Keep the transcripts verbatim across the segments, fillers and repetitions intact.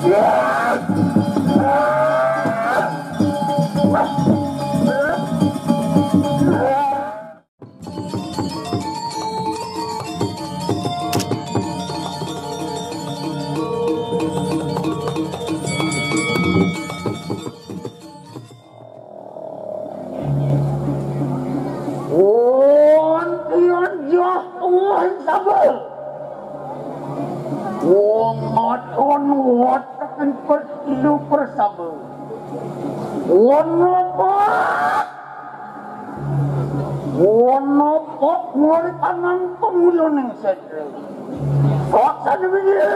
Wong tiang jah wong sabar. Wong ngot on wat tekan perlu bersama. Wong nopo? Wong nopo? Wong kanang pemulung sendiri. Paksa demikian.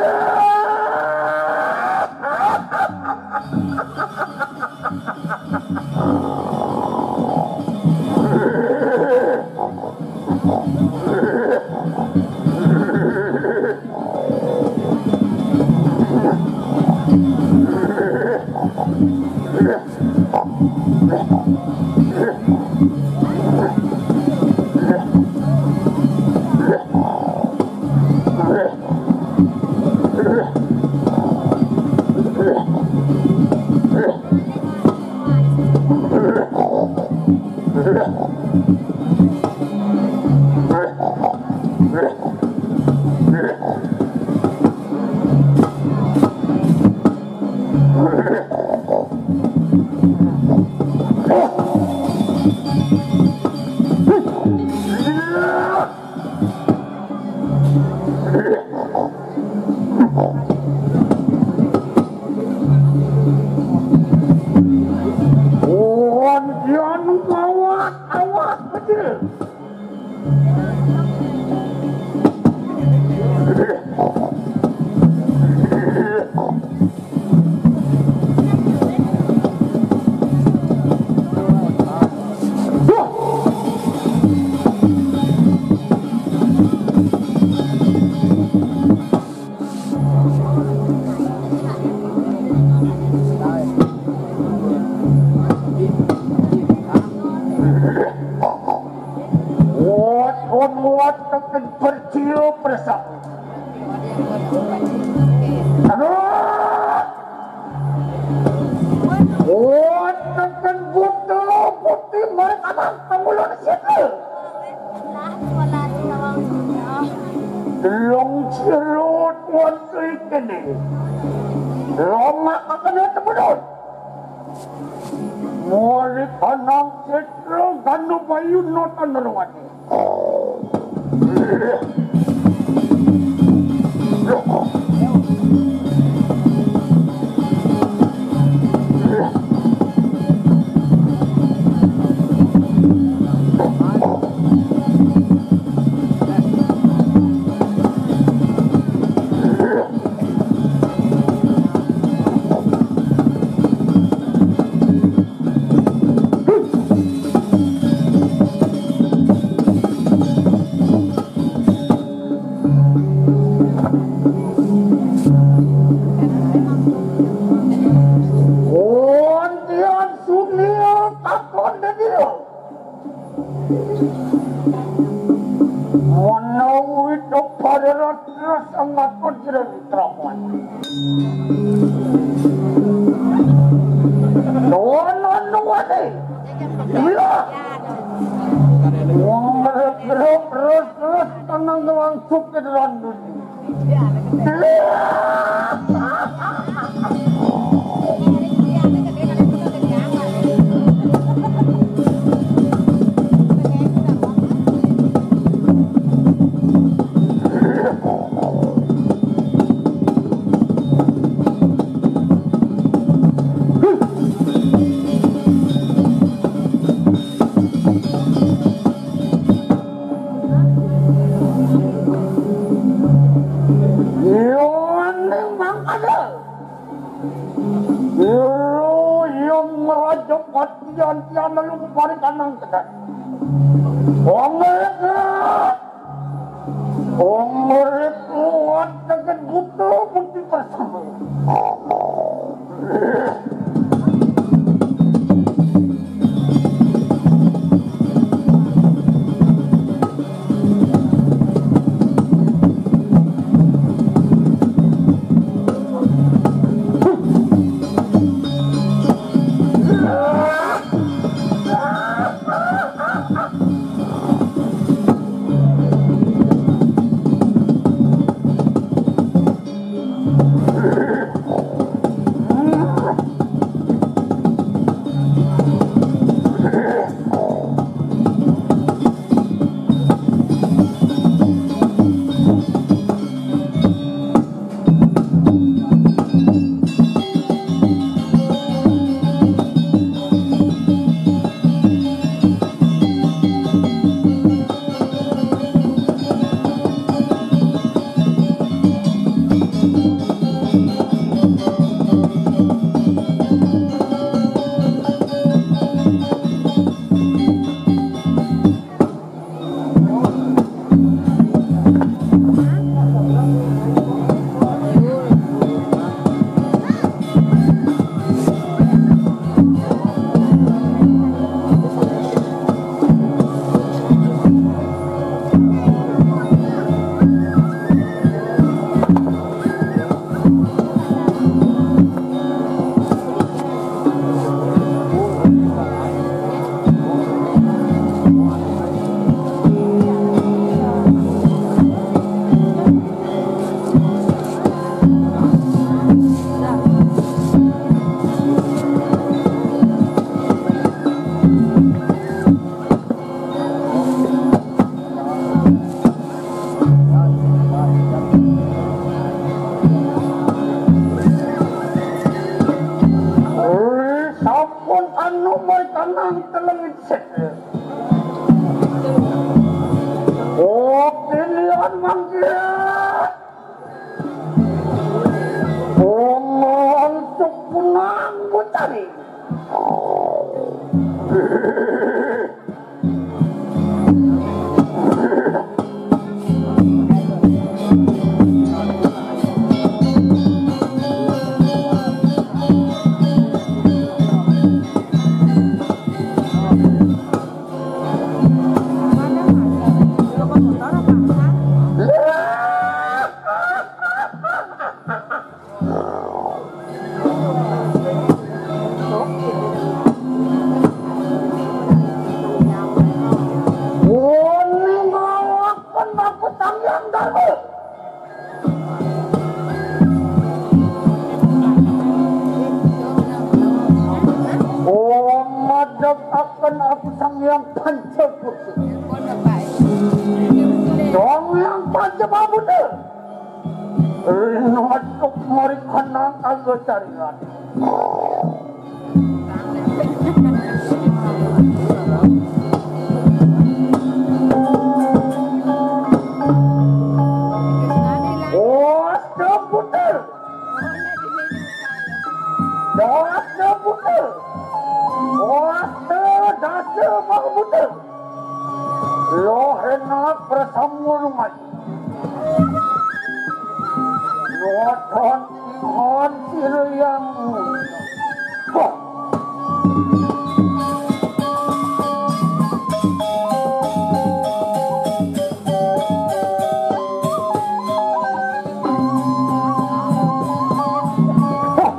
Wan kian awak, awak kecil. Wot, wot, wot, tekan perciu persapu. Aduh. Wot, tekan butuh putih mereka bang pemulung situ. Delong jerut wonten kene. Lomak akan temenun. Murid Anang Setra Ganu Bayu Nota Nerwati. Wonten Sunil takon dediro. Menawi to pada ratra sangat pejreng trawan. Nuwun nuwate. Wira. Wong merep-merep terus-terus tenang dengan sukit randu. Iya, ning mangkane. Iya, iya, ngeraja patian tian lalu kepari kanang tenan. Wong ngerti. Wong ngerti kuat dengan buta putih bersama. Wani ngawakon aku Sang Hyang Darma. Oh, madhep akan aku Sang Hyang Pancakursi. Sang Hyang Panca Mabuta. Rina tuk mari kanang kanggo carian. Oaste puter. Dasa puter. Oaste dasa mau puter. Loh enak bersama rumah. Nuwun nuwun sira yang Wah. Wah.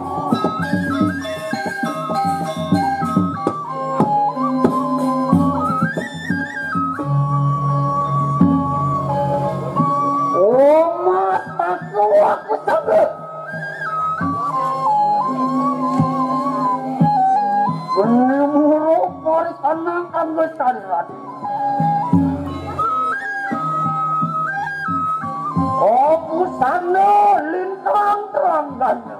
Oma, aku, aku sanggup. Benih muruk mari tenang kanggo sariran. Aku sana lintang terang ganda.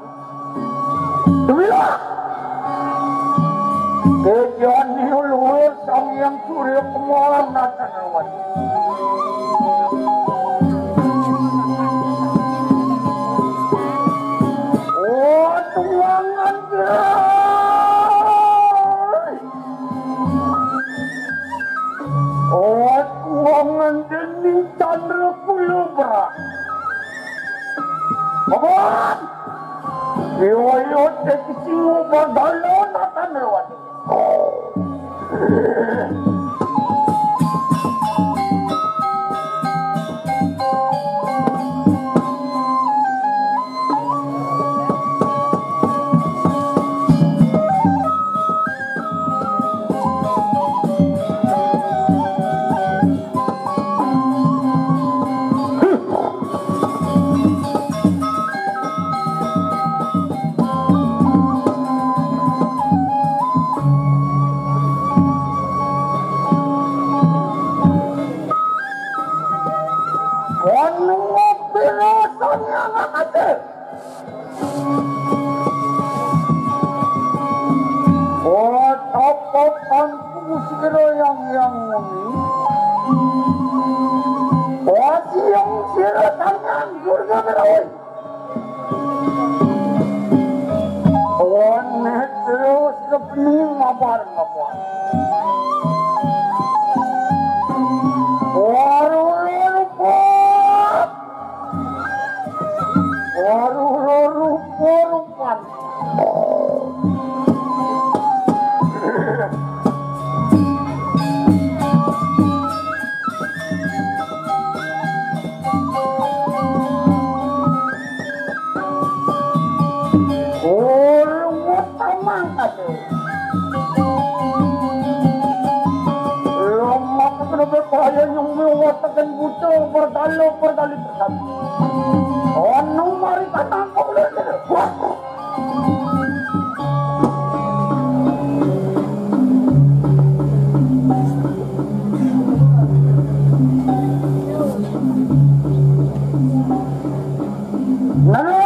Dumilah. Kejani luhur Sang Hyang Surya Kumarnata Rawan. Oh, tuangan gerai. Oh, tuangan dening Chandra Kulubra. Paman! Yoyo teki singo bagalo natan lewat. Anu ngopi rasanya nggak ada. Oh, topokan ku sira yang yang muni. Oh, siang sira tangan Durga Merawai. Oh, nek terus kepening mabar-mabar. Waru, waru, waru. Waru, waru, waru, waru. Oh, luwes tamang kabeh. Lemak kabeh kaya nyung miwat teken buta, bertalo, bertali bersatu. Ono mari katampung lho. Wah. Nah.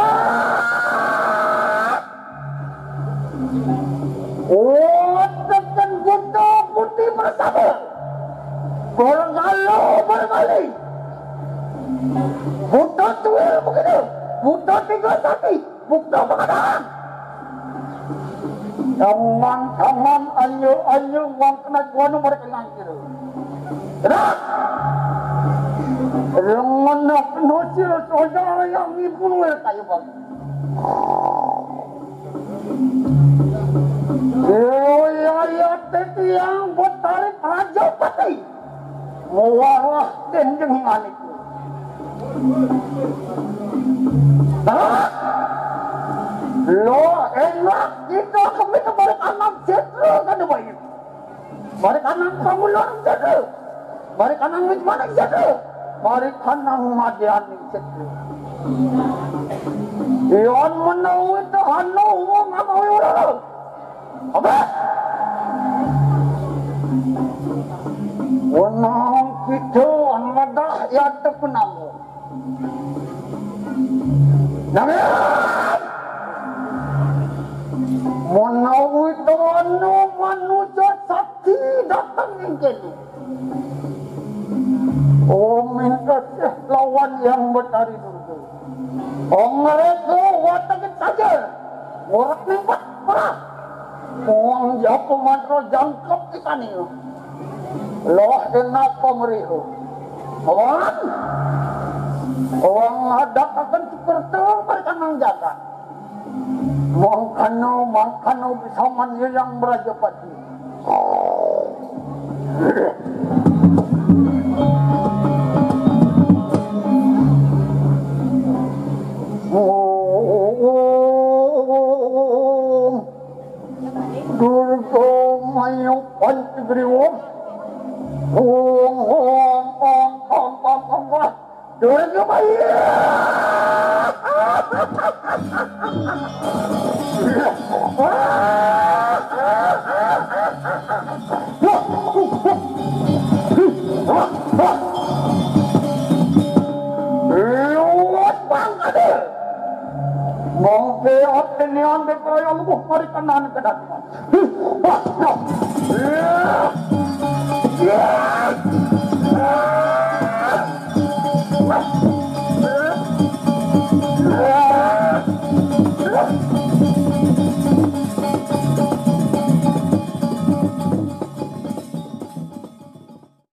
Oh, teken buta putih bersama. Bergalo bergali. Buta tuil begitu. Buta tiga sati. Buta pengadaan. Tangan-tangan anyo-anyo wang kena kuano mereka ngangkir. Rak! Lengan nak penuh sila saudara yang ngibul kayu bang. Yo ya ya tetiang buat tarik raja pati. Muarah dendeng manik. Hah? Lo enak kita kami ke balik anak setra kan bayi. Balik anak bangunan setra. Balik anak mana setra. Balik anak madian setra. Ion menawi itu anu wong apa orang. Apa? Wenang kita anadah ya tepenang. Nanging menawi tawano manusia sakti datang ning kene. Oh, minta lawan yang betari dulu. Ong ngerego watekin saja. Ora nempat perah. Wong japo mantra jangkep kitane. Loh enak pemerihu. Wong. Wong hadakaken seperti mereka nang jagat. Mangkano, mangkano besaman yang merajapati. Om Durga Mayu Pantigriwa. Om, om, om, om, om, om, om. Durga Mayu. Luwes pangkade. Mongke atene ande kaya luwuh mari kanan kedatangan.